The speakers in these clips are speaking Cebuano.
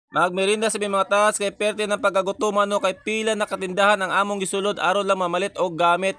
Magmerinda sa mga tats kay perte ng pagkagutuman no, kay pila na katindahan ang among gisulod aron lang mamalit og gamit.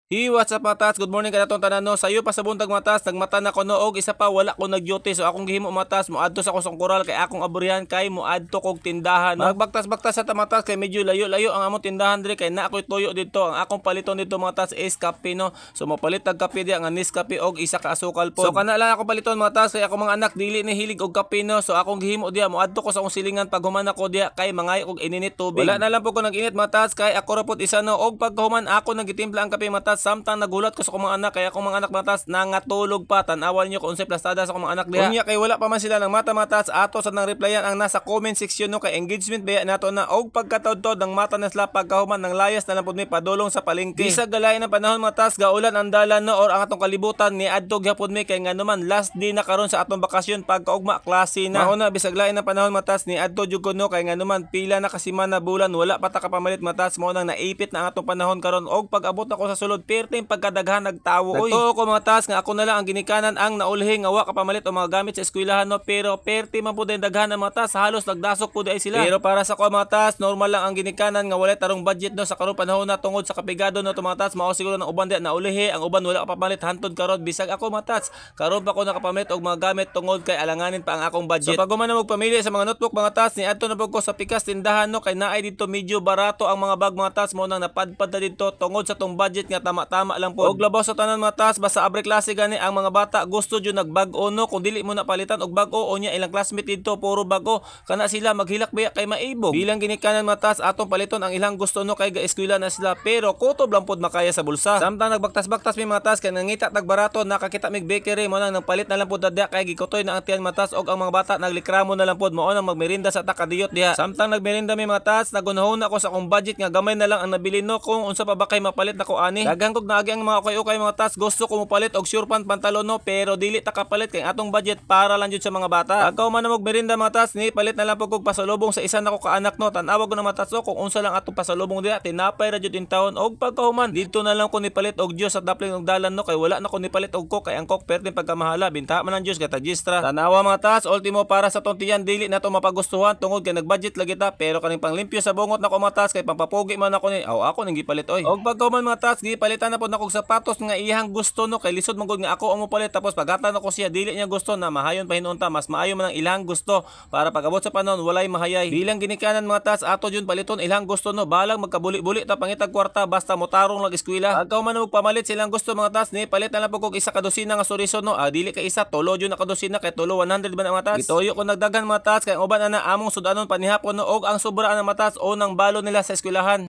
Hey, what's up, mga tats? Good morning kanatong tanan no. Sayo pa sa buntag, mga tats, nagmata na ko no og isa pa, wala ko nag-duty. So akong gihimo, mga tats, moadto sa akong koral kay akong aburihan kay moadto kog tindahan. No? Magbaktas-baktas sa ta, mga tats, kay medyo layo-layo ang among tindahan diri kay na ako'y tuyo didto. Ang akong paliton didto, mga tats, is kape no. So mopalit tag kape diya nga Nescafe og isa ka asukal po. So kana lang ako paliton, mga tats, kay ako mga anak dili ni hilig og kape no. So akong gihimo diya, moadto ko sa akong silingan pag human ako diya kay mangayo og ininit tubig. Wala na lang po ko nag-init, mga tats, kay ako ra pod isa no, og pagkahuman ako nang gitimpla ang kape, mga tats, samtang nagulat ko sa akong mga anak kay akong mga anak, mga tats, nangatulog pa. Tan-awan niyo kung unsay plastada sa akong mga anak diha. Unya kay wala pa man sila nang mata, mga tats, ato sa nang replyan ang nasa comment section no, kay engagement baya nato na, og pagkataudtod ng mata na sila pagkahuman ng layas na lang pud mi padulong sa palengke. Bisag galain ang panahon, mga tats, gaulan ang dalan no or ang atong kalibutan, ni adto gyapon mi kay nganuman last day na karon sa atong bakasyon, pagkaugma klase na. Mao na bisag lain ang panahon, mga tats, ni adto jud ko no, kay nganuman pila na ka semana, bulan, wala pa ta kapamalit, mga tats, mao nang naipit na ang atong panahon karon. Og pag-abot ako sa sulod, perting pagkadaghan nagtawo oy. Nagtuo ko, mga tats, nga ako na lang ang ginikanan ang naulhi nga wa kapamalit og mga gamit sa eskwelahan no, pero perti man pud ang daghan ng mga tats, halos nagdasok pud ay sila. Pero para sa ko, mga tats, normal lang ang ginikanan nga walay tarong budget no sa karong panahon na tungod sa kapigado no to, mga tats. Mao siguro ng uban diha naulihi, ang uban wala kapamalit hantod karon. Bisag ako, mga tats, karon pa ko nakapamalit og mga gamit tungod kay alanganin pa ang akong budget. So pag human na magpamili sa mga notebook, mga tats, ni adto na pud ko sa pikas tindahan no, kay naay didto medyo barato ang mga bag, mga tats, mao nang napadpad na didto tungod sa tong budget nga tama-tama lang pod. Og labaw sa tanan, mga tats, basta abre klase gani ang mga bata gusto jud nagbag-o no, kung dili mo na palitan og bag-o, unya ilang classmate didto puro bag-o, kana sila maghilak baya kay maibog. Bilang ginikanan, mga tats, atong paliton ang ilang gusto no, kay ga-eskwela na sila, pero kutob lang pod makaya sa bulsa. Samtang nagbaktas-baktas mi, mga tats, kay nangita tag barato, nakakita mig bakery, mo nang nagpalit na lang pod diha kay gikutoy na ang tiyan, mga tats, og ang mga bata naglikramo na lang pod, mao nang magmerinda sa takadiyot diha. Samtang nagmerinda mi, mga tats, nagunahon ako sa akong budget nga gamay na lang ang nabili no, kung unsa pa ba kay mapalit nako ani. Daghan kog naagi ang mga ukay-ukay, mga tats, gusto ko mopalit og sure pant pantalon no, pero dili ta kapalit kay atong budget para lang jud sa mga bata. Pagka man na magmerinda, mga tats, ni palit na lang pud kog pasalubong sa isa nako kaanak no. Tan-awag ko na, mga tats, kung unsa lang atong pasalubong diha, tinapay ra jud in taon, og pagkahuman didto na lang ko nipalit og juice at dapling og dalan no, kay wala na ko nipalit og Coke kay ang Coke perting pagkamahala, binta man ang juice katag gistra. Tanawa, mga tats, ultimo para sa tong tiyan dili na to mapagustuhan tungod kay nagbudget lagi ta, pero kaning panglimpyo sa bungot nako, mga tats, kay pampapogi man ako ni aw ako ning gipalit oy. Og pagkahuman, mga tats, gipalitan na pod nako og sapatos nga iyang gusto no, kay lisod man gud nga ako ang mopalit tapos paghatan ako siya dili niya gusto na mahayon pa hinunta, mas maayo man ang ilang gusto para pag-abot sa panahon walay mahayay. Bilang ginikanan, mga tats, ato jud paliton ilang gusto no, balang magkabuli-buli ta pangitag kwarta basta motarong lang eskwela. Pagkahuman og pamalit silang gusto, mga tats, ni palit na lang pud kog isa ka dosina nga soriso no, ah, dili ka isa, tulo jud na ka dosina kay tulo 100 ba na, mga tats. Gituyo ko nagdaghan, mga tats, kay ang uban ana among sudanon panihapon no, og ang sobra ana, mga tats, unang balon nila sa eskwelahan.